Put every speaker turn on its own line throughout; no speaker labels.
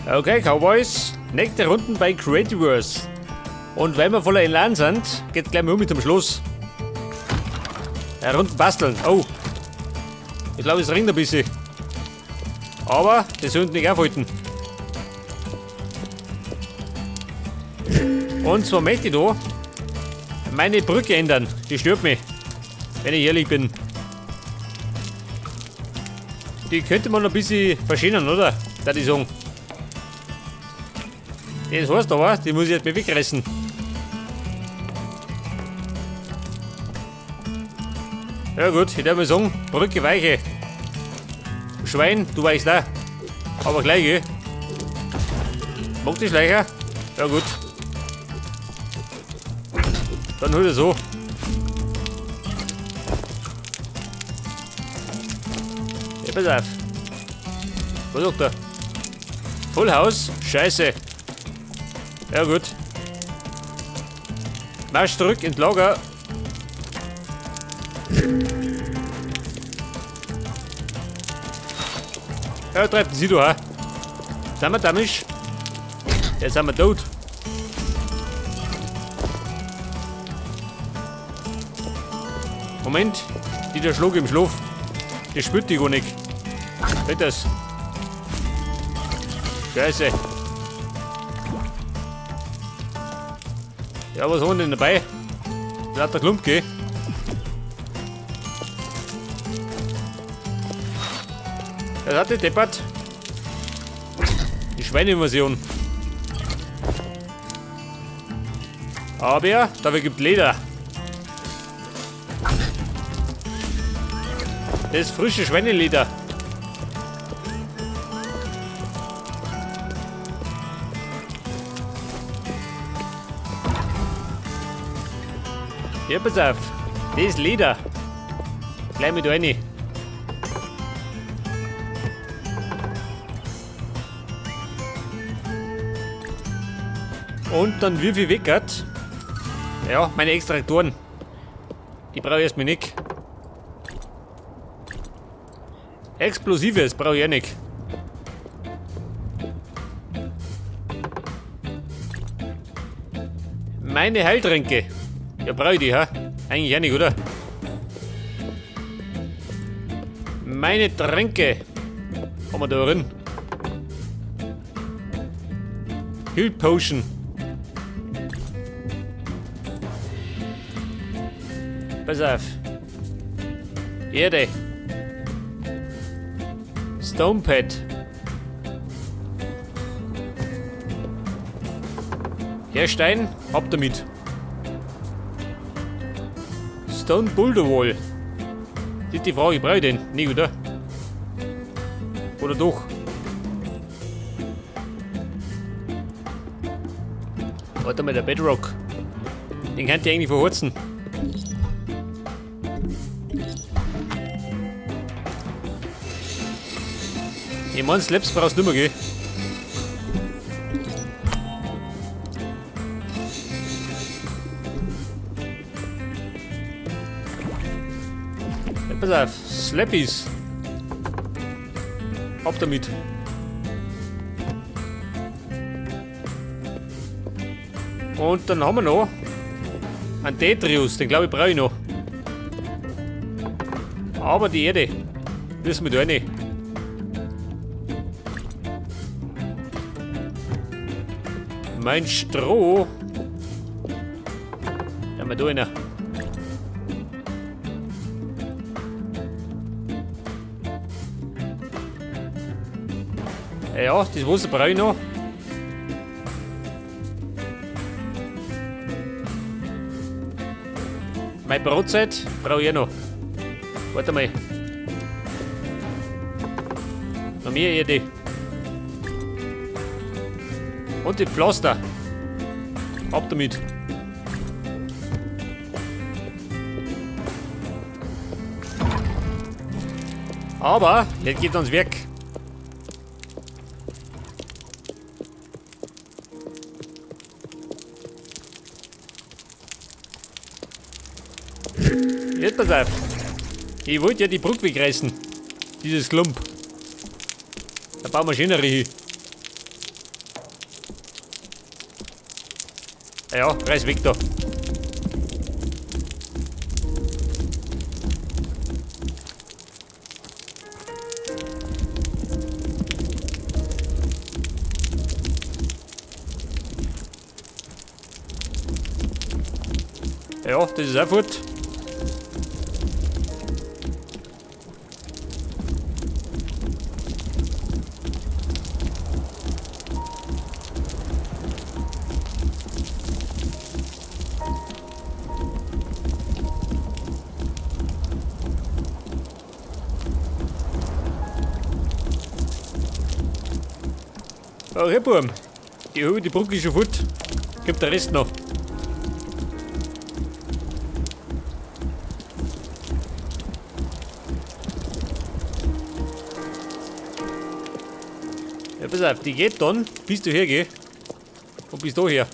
Okay, Cowboys, nächste Runden bei Creativerse. Und weil wir voller Elan sind, geht's gleich mal um mit zum Schluss. Ja, Runden basteln. Oh. Ich glaube, es regnet ein bisschen. Aber das sollten nicht aufhalten. Und zwar möchte ich da meine Brücke ändern. Die stört mich, wenn ich ehrlich bin. Die könnte man noch ein bisschen verschönern, oder? Da die sagen. Das heißt aber, die muss ich jetzt mal wegreißen. Ja gut, ich darf mal sagen, Brücke weiche. Schwein, du weichst da. Aber gleich, gell? Mag die Schleicher? Ja gut. Dann hol er so. Ja, pass auf. Was sagt er? Full House? Scheiße. Ja gut. Marsch zurück ins Lager. Ja, treibt sie da. Sind wir damisch? Jetzt sind wir tot. Moment, die der Schlag im Schlaf. Das spürt die gar nicht. Geht das? Scheiße. Ja, was haben wir denn dabei? Lauter Klump, gell? Das hat die deppert. Die Schweineinvasion. Aber dafür gibt Leder. Das ist frische Schweineleder. Ja, pass auf. Das ist Leder. Gleich mit rein. Und dann wie viel weckert? Ja, meine Extraktoren. Die brauche ich erstmal nicht. Explosives brauche ich auch nicht. Meine Heiltränke. Ja, brauche ich die, ha? Eigentlich auch nicht, oder? Meine Tränke. Haben wir da drin? Heal Potion. Pass auf. Erde. Stonepad. Herr Stein, ab damit. Stone Boulder Wall. Das ist die Frage, brauche ich den? Nee, oder? Oder doch? Warte mal, der Bedrock. Den könnt ihr eigentlich verhurzen. Ich mein, Slaps brauchst du nicht mehr, gell? Ja, pass auf, Slappies. Ab damit. Und dann haben wir noch einen Detrius, den glaube ich brauche ich noch. Aber die Erde müssen wir da rein. Mein Stroh. Da haben wir da einer. Ja, das Wasser brauche ich noch. Meine Brotzeit brauche ich auch noch. Warte mal. Noch mehr Erde. Und die Pflaster. Ab damit. Aber jetzt geht ans Werk. Jetzt pass auf. Ich wollte ja die Brücke wegreißen. Dieses Klump. Da bauen wir schönere hin. Ja, reiß weg da. Ja, das ist auch fort. Okay, Burm. Die Höhe, die Brücke ist schon fort. Gibt der Rest noch. Ja, pass auf, die geht dann, bis du hergehst. Und bis da her.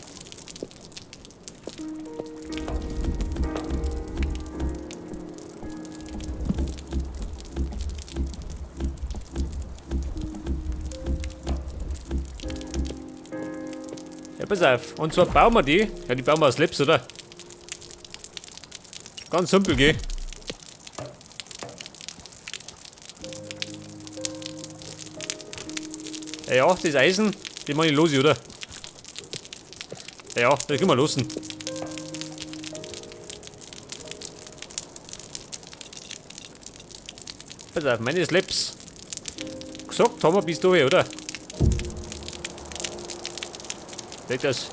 Ja, pass auf. Und zwar bauen wir die. Ja, die bauen wir aus Lips, oder? Ganz simpel, gell? Ja, das Eisen, das mach ich los, oder? Ja, das können wir losen. Pass auf, meine Slaps. Gesagt haben wir bis daher, oder? Leg das.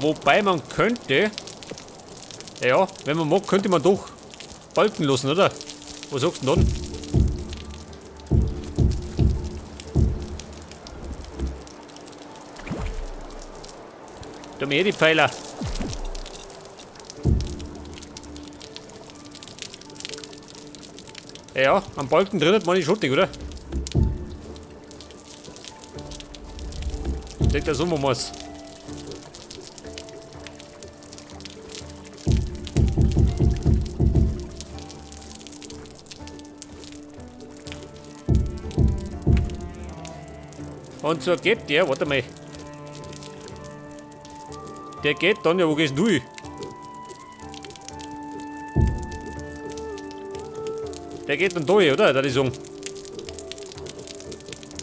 Wobei man könnte, ja, wenn man mag, könnte man doch Balken lassen, oder? Was sagst du denn dann? Da haben wir eh die Pfeiler. Ja, am Balken drin hat man nicht schottig, oder? Ich denke, da so machen wir's. Und zwar geht der, warte mal. Der geht dann, ja, wo gehst du hin? Der geht dann da hin, oder? Da die sagen.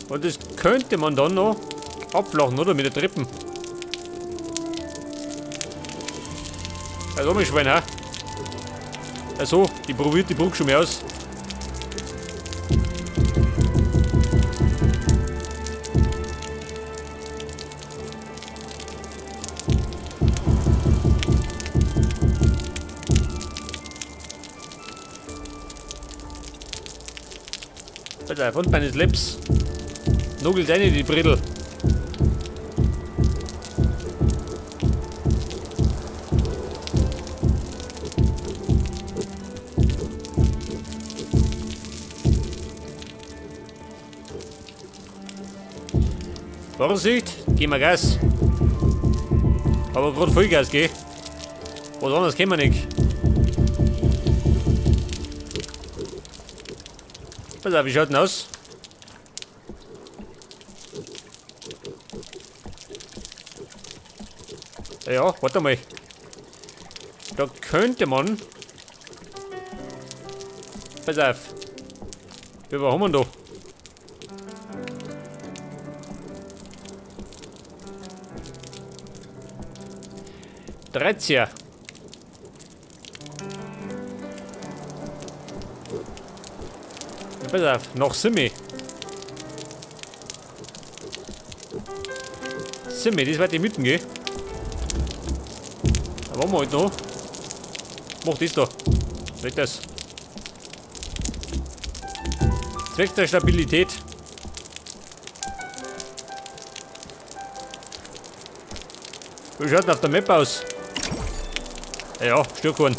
Und das könnte man dann noch abflachen, oder? Mit den Treppen. Also, mein Schwein, hä? Also, ich probiert die Brücke schon mal aus. Pass auf, und meine Slips. Nugelt rein die Brittel. Vorsicht, gib mal Gas. Aber grad Vollgas, gell? Was anderes kennen wir nicht. Pass auf, wie schaut denn aus? Ja, warte mal. Da könnte man... Pass auf. Wie viel haben wir denn da? 13. Pass auf, noch Simi. Simi, das wird die Mythen, gell? Da waren wir halt noch. Mach das da. Weg das. Zweck der Stabilität. Wie schaut denn auf der Map aus? Ja, Störkorn.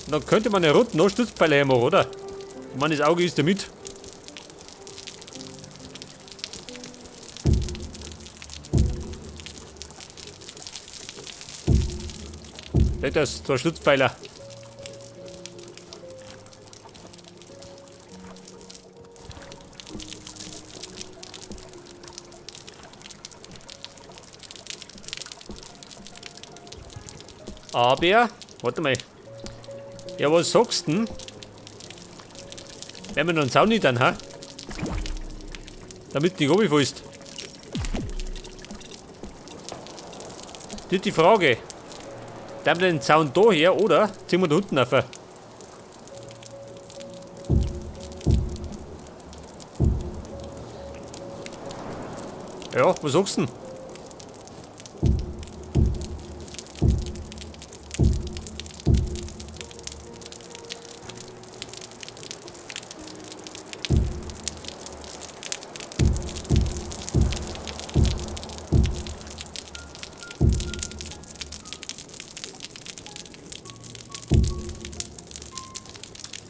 Dann könnte man ja unten noch Stützpfeile hermachen, oder? Ich meine, das Auge ist da mit. Seht das, zwei Stützpfeiler. Aber, warte mal. Ja, was sagst du denn? Wenn wir noch einen Zaun nicht dann, ha? Damit du nicht runterfällst. Das ist die Frage. Da haben wir den Zaun da her, oder? Ziehen wir da unten rauf. Ja, was sagst du denn?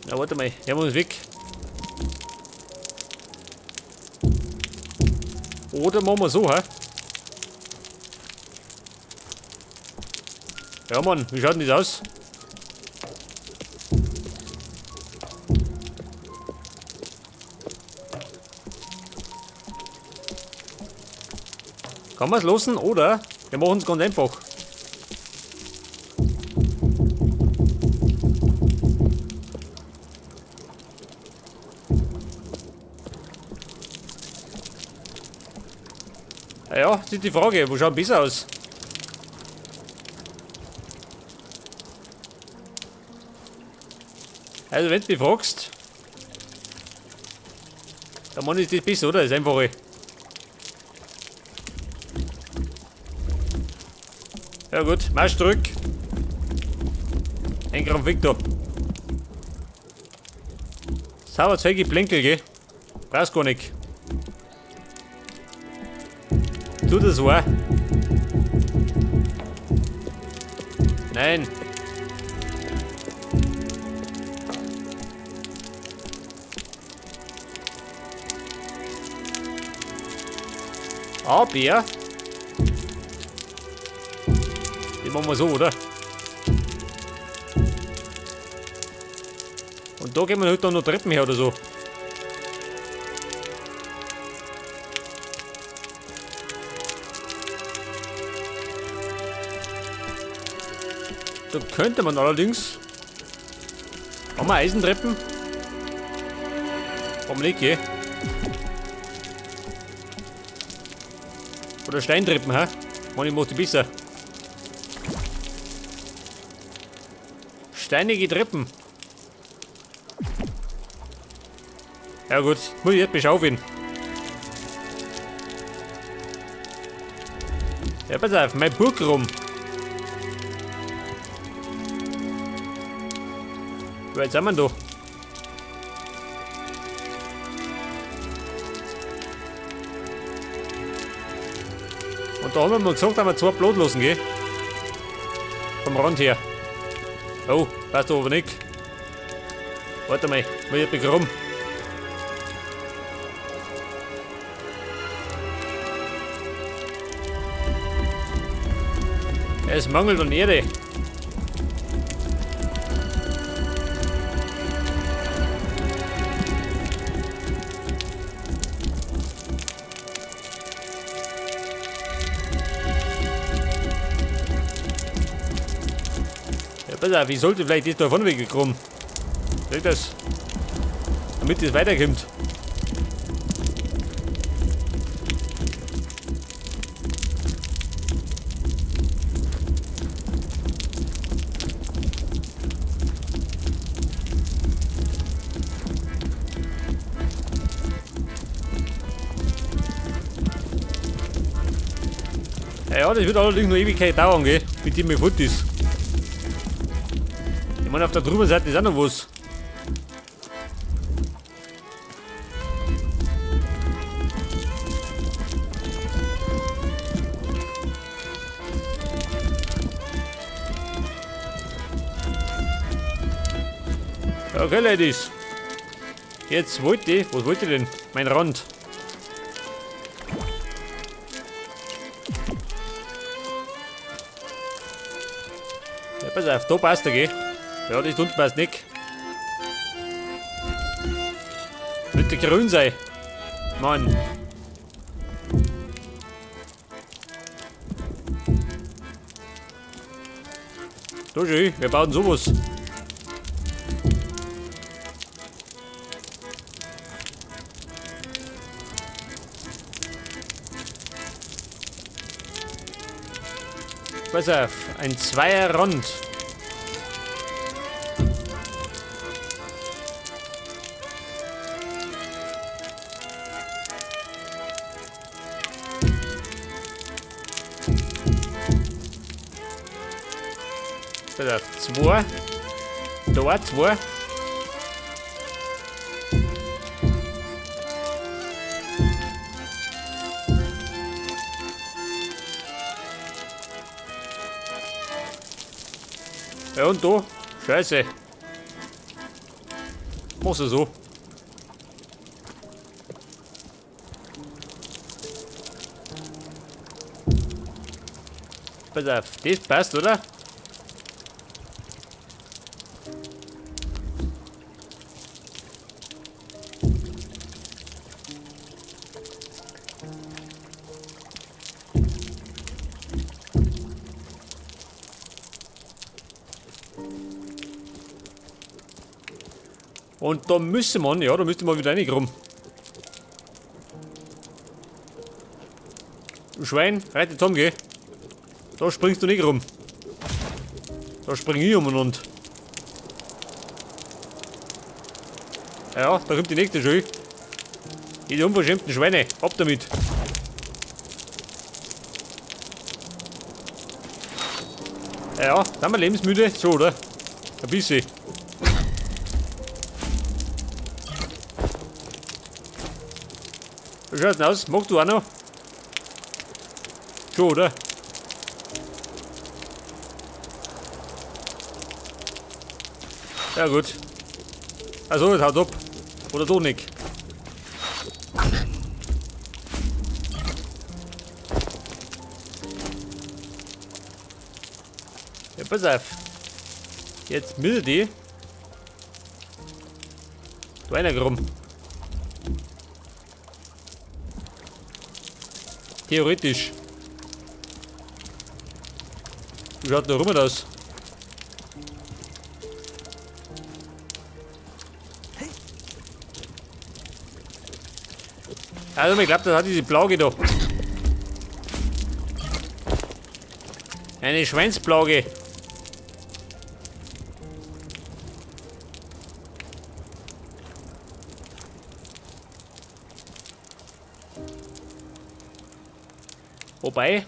Na, warte mal, hören wir uns weg. Oder machen wir so, hä? Ja, Mann, wie schaut denn das aus? Kann man's lassen oder wir machen's ganz einfach. Ja, das ist die Frage, wo schaut besser aus? Also wenn du mich fragst, dann meine ich das besser, oder? Das ist einfache. Ja gut, Marsch zurück. Ein Gramm Fick da. Sauber Zeug Geplänkel, gell? Brauchst gar nicht. Tut das auch. Nein. Aber die machen wir so, oder? Und da gehen wir heute noch Treppen her oder so. Da könnte man allerdings... Haben wir Eisentreppen? Haben wir nicht, gell? Oder Steintreppen, hä? Mann, ich mach die besser. Steinige Treppen. Ja gut, muss ich jetzt beschaufeln. Ja, pass auf, mein Burgrum. Wie weit sind wir denn da? Und da haben wir mal gesagt, dass wir zwei Blut lassen, gell? Vom Rand her. Oh, passt aber nicht. Warte mal, muss ich begraben. Es mangelt an Erde. Ja, pass auf, ich sollte vielleicht das da vorne weggekommen. Seht das? Damit das weiterkommt. Ja, das wird allerdings noch Ewigkeit dauern, gell? Mit dem mir fort ist. Ich meine, auf der drüben Seite ist auch noch was. Okay, Ladies. Jetzt wollte ich, was wollte ich denn? Mein Rand. Ja, Pass auf, da passt er, gell? Ja, das unten passt nicht. Wird der grün sein. Mann. Da schön, wir bauen sowas. Pass auf, ein Zweierrand. Pass auf, zwei. Da zwei. Ja und da? Scheiße. Mach's ja so. Pass auf, das passt, oder? Und da müsste man, ja, da müsste man wieder reinkommen. Du Schwein, reite Tom, geh. Da springst du nicht rum. Da spring ich umeinander. Ja, da kommt die nächste schon. Die unverschämten Schweine, ab damit. Ja, sind wir lebensmüde? So, oder? Ein bisschen. Wie schaut's denn aus? Magst du auch noch? Schon, oder? Ja gut. Also, das haut ab. Oder doch nicht. Ja, pass auf. Jetzt müssen die da einer rum. Theoretisch. Wie schaut denn da rum aus? Also, ich glaub, das hat diese Plage da. Eine Schweinsplage. Wobei,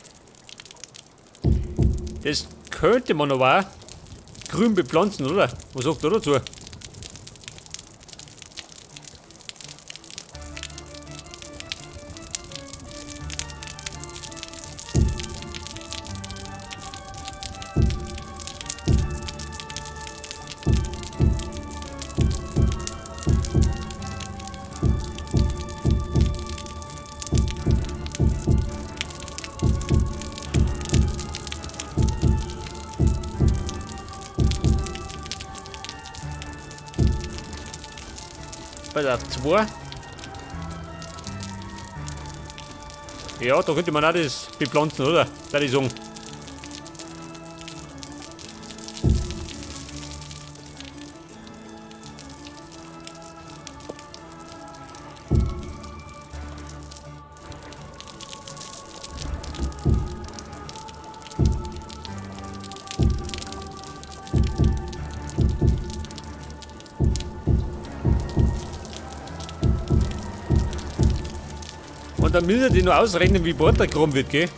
das könnte man aber auch grün bepflanzen, oder? Was sagt ihr dazu? Pass auf, 2. Ja, da könnte man auch das bepflanzen, oder? Würde ich sagen. Und dann müssen die nur ausrechnen, wie breit der Kram wird, gell?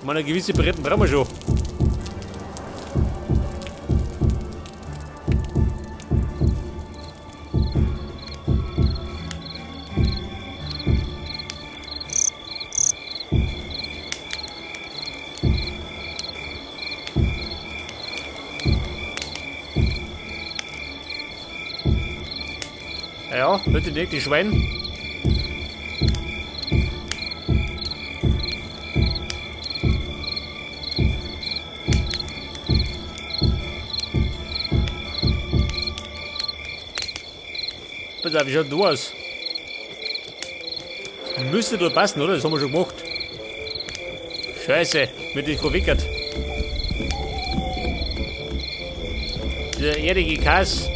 Ich meine, eine gewisse Breiten brauchen wir schon. Ja, bitte nicht die Schweine. Pass auf, wie schaut denn da aus? Das müsste doch passen, oder? Das haben wir schon gemacht. Scheiße, mir das gerade weckert. Dieser erdige Kass.